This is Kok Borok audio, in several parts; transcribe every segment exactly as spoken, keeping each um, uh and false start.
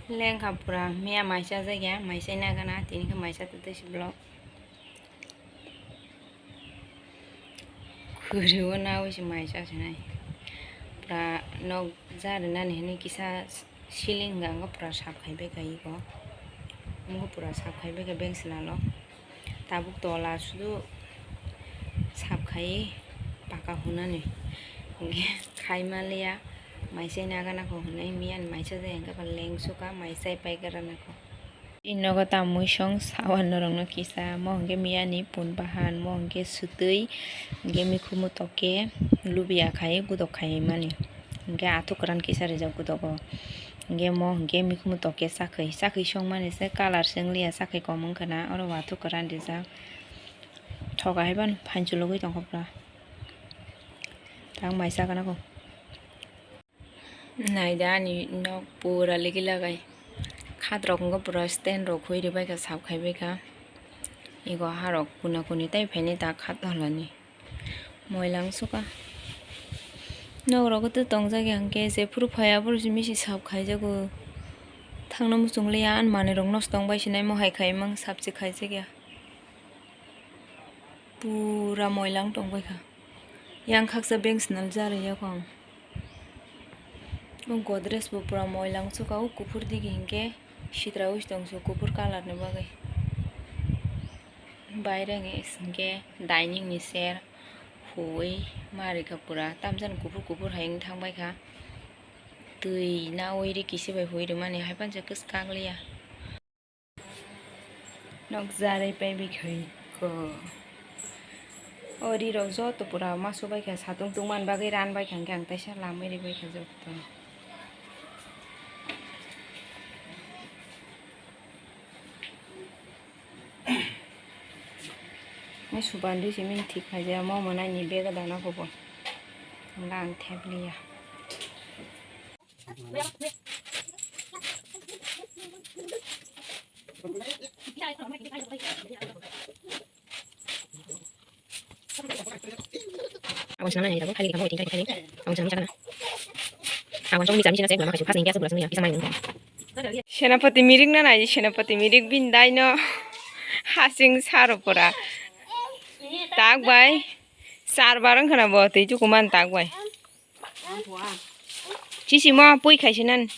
Lengkha pura, miya maisa jakya, maisa nagana, tini khe maisa twi twi si vlog. Khurigo nawi si maisa sinai. Pura nok jarinani hini kisa ceiling ga wngkha pura sap khai bai kha iko. Wngkha pura sap khai bai kha beng sinalo. Tabuk tola sudu sap khai paka hunani. Hingke khai maliya maisa nagana ko hunai miyan maisa jai hingke ba lengsuka maisa pai gara nako. I nogo ta muisong sawan norokno kisa, mo hwnkhe miyani pun bahan, mo hwnkhe swtwi, hwnkhe mikhumu toke lubiya khai gudok khai mani, hwnkhe athuk kwran kisa rijak gudogo, hwnkhe mo hwnkhe mikhumu toke chakhwi, chakhwi songmani se colour se wngliya, chakhwi kom wngkha na, oro bo athuk kwran rijak, thoka hai phano phan chulugwi tongkha pura, tang mai chakana kho. Naida ani nok pura ligi lagai. Khat rok wngkha pura stand rok hui ribaikha sap khaibaikha. Ego harok kuna kuni tei phaini ta khat halani. Moilang suka. Nok rogo tei tongjak ya hwnkhe jephuru phaiya aphuru simi se sap khaijago. Thangna muchung liya ani manwi rok nosto wngbai sinai mohai khai mang sap se khaijakya. Pura moilang tongbaikha. Yang khaksa bank swnal jarwi yakho ang. O Godrej bo pura moilang suka o kuphur digi hinkhe sitra wi tongso kuphur colour ni bagwi. Baire hwnkhe dining ni chair huwi ma rikha pura tamjani kuphur kuphur hai wng thangbaikha. Twi nawi ri kisi bai huwi rwmani hai phano se kwchak liya. Nok jarwi paibi khai ko. O ri rok joto pura ma subai kha satung tungmani bagwi ran bai kha hwnkhe ang teisa lamwi ribai kha joto. Ni subandi simi thik khaijaya mo mwnai ni bag dana kobo. Hwnkhe ang thepliya. Abang senang nai, abang kali kamu waiting kali kali. Abang senang sana. Abang song bisa misi nasi, mama kasih pas nih, aku belas nih, bisa main. Senapati mirik na nai, Senapati mirik bin dai no. Hasing saro pora. Tak bai. Sar barang kana bo, tei chukuman tak bai. Sisi mo pui khai sinan.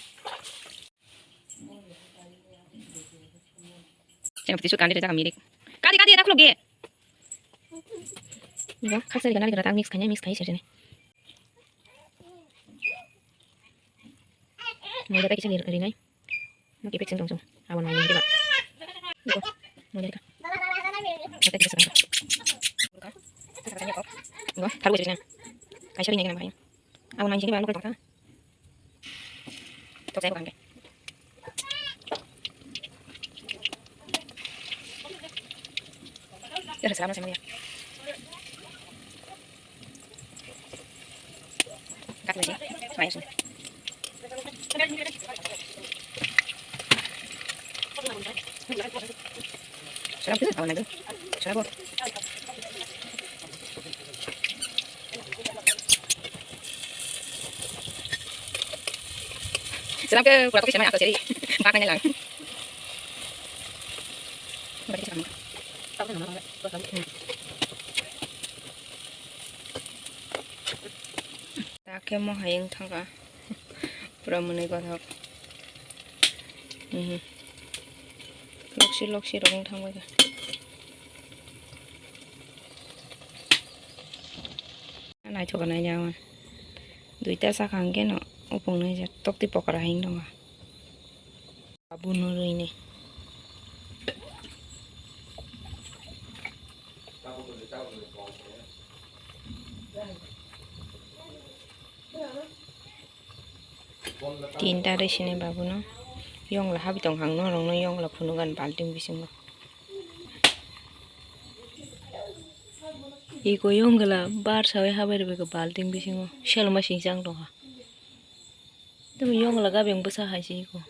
Yang pati su kandi jaga mirik. Kadi, kadi, ada klok ge. Ibo khaksa diga nari tang mix khainai, mix khai sini. Moida ta kisa rinai. Mo kepek sing tong sung. Awan mai ni ba. Ibo. Moida ka. Ata kisa sing. Ibo, tharu sini. Kaisa rinai kana bai. Awan mai ni ba, mo kepek ta. Tok saya bukan ke. Ya, salam sama ya. Kat lagi. Main sini. Salam tu, awan lagi. Salam. Selam ke pura toki semai atau seri. Empat nanya lang. Take mo hayeng thangka. Pura mwnwi kothok. Mhm. Loksi loksi rok wng thangbai kha. Naithok nai ya. Duita sakha hwnkhe no opung nai jak tokti pokra hai wng tongo. Abo no rwini. Tinta rwi sini babu no. Yongla habi tong hang norok no yongla phunukgan balting bisingo. Iko yongla bar sawi habai rwbaikha balting bisingo. Selma singchang tongkha. Tamo yongla gabeng bwsa hai se iko.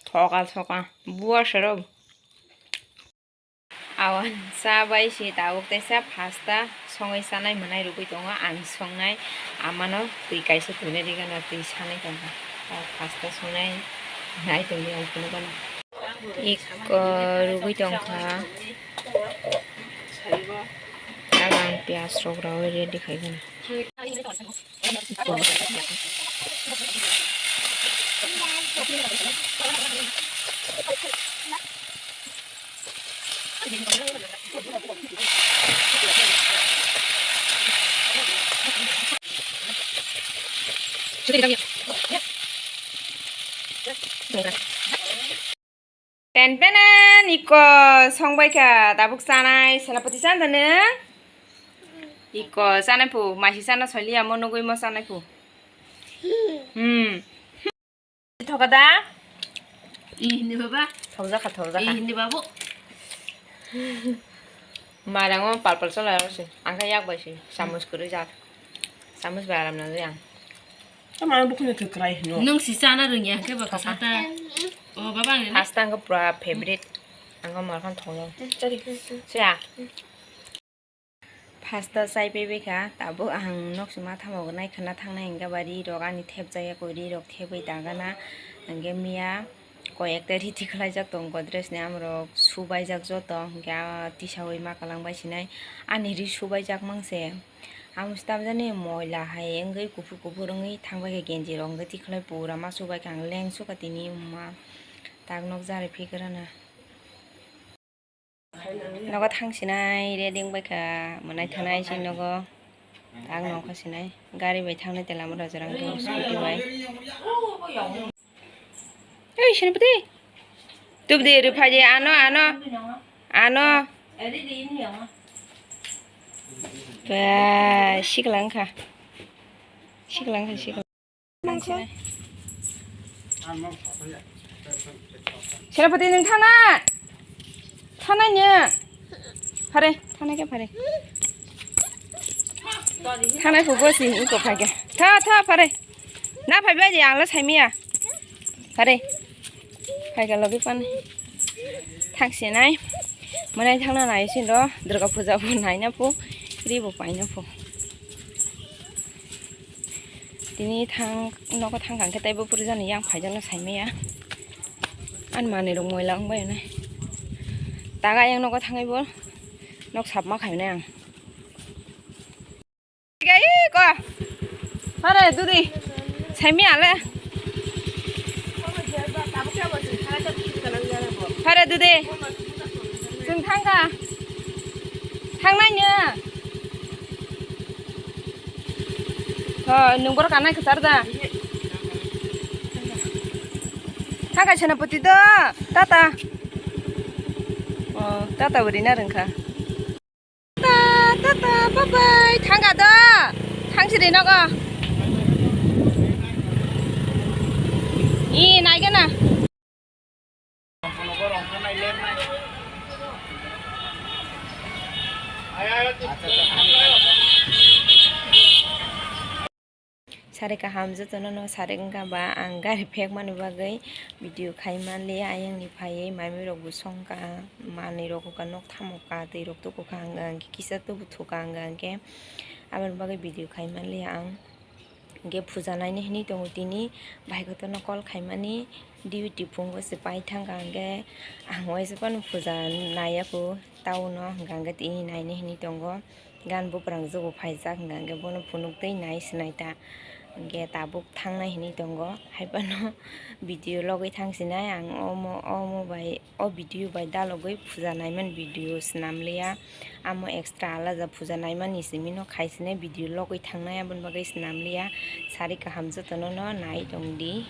Thoka thoka. Buwa sero. Awan cha bai se tabuk teisa pasta songwi chanai mwnai rwgwi tongo. Ang songnai amano twi kaisa twinai rigana twi sanai tongkha. O pasta songnai nai tongdi ang phunukgana. Iko rwgwi tongkha. Tabang piyaj rok rwui ready khaigana. Ten penen iko songbaikha tabuk chanai Senapati chan da nung? Iko chanai phu maisi chana soiliya mo nugui mo chanai phu. Hmm. Thoka da? I hindi baba. Thokjakha, thokjakha. I hindi babu. Marang o pal pal cholai rw se. Ang khe yak bai se. Samus kwrwi jak. Samus bai aram nang yang. Tamo ang bukhuni kwkrai hino. Nwng si chana rwngya khe ba kwsa ta. O baba ang ni. Pasta ang khe pura favorite. Ang khe mar khan thokjak. Chari. Siya. Pasta chai paibaikha, tabuk ang nok sima thamogo nai khwna thangnai hwnkhe ba ri rok ani thepjak ya koi, ri rok thepwi dagana. Hwnkhe miya koi ekta ri tikhlaijak tongo Godrej ni, amorok subaijak joto, hwnkhe a tisaui ma kwlangbai sinai ani ri subaijak mangse. Amo se tamjani moila hai wngwi kuphur kuphur wngwi thangbaikha genji rok, hwnkhe tikhlai pura ma subaikha ang, leng sukha tini ma tak nok jari phikrana. Nogo thangsinai ready wngbaikha, mwnai thanai se nogo. Ang nokha sinai gari bai thangnai tela mo rajorang scooty bai. Ei Senapati, tubdi rwphai de ano, ano, ano. Ba sikla wngkha, sikla wngkha, sikla. Senapati, nwng thana? Thanai no? Phare, thanai khe phare. Thanai phu bosi, iko phai khe. Tha, tha, phare. Na phai bai di, ang le saimaya. Phare. Phai khe logi pan. Thang sinai. Mwnai thangna nai sin ro. Durga puja bo naina phu. Ri bo paina phu. Tini thang, nogo thang kha khe tei bo puri jani yang phai jano saimaya. Ani manwi rok moila wng bai nai. Taga yang nogo thangwi bo nok sap ma khai nai ang. Gai ko. Phare dudi. Saimaya le. Phare dudi. Chwng thang kha. Thangnai no. Ho, nwng borok anai kwchar da. Thangkha Senapati do, tata. O, tata bo rina rwngkha. Tata, tata, bye bye. Thangkha do. Thangsi de nogo. I, naigena. Sari kaham jotono no sari wngkha ba ang gari phek mani bagwi video khai manliya, ayang ni phaiwi mami rok bo songkha, manwi rok hokha, nok thamokha, twi rok tubukha, hwnka hwnkhe kisa tubu thukha, hwnka hwnkhe aboni bagwi video khai manliya ang. Hwnkhe puja naina hinwi tongo tini, bhai kotorno call khaimani, duty phungo se pai thangkha, hwnkhe ang waisa phano puja naiya kho, town o hwnka hwnkhe tini naina hinwi tongo. Gan buprang jugo phaijak, hwnka hwnkhe bono phunuk twi nai se nai ta, hwnkhe tabuk thangnai hinwi tongo, haiphano video logwi thang sinai ang omo, omo bai. O video bai dalogwi puja naimani video swnamliya. Amo extra alaja puja naimani simi no khaisinai video logwi thangnai, aboni bagwi swnamliya. Sari kaham jotono no nai tongdi.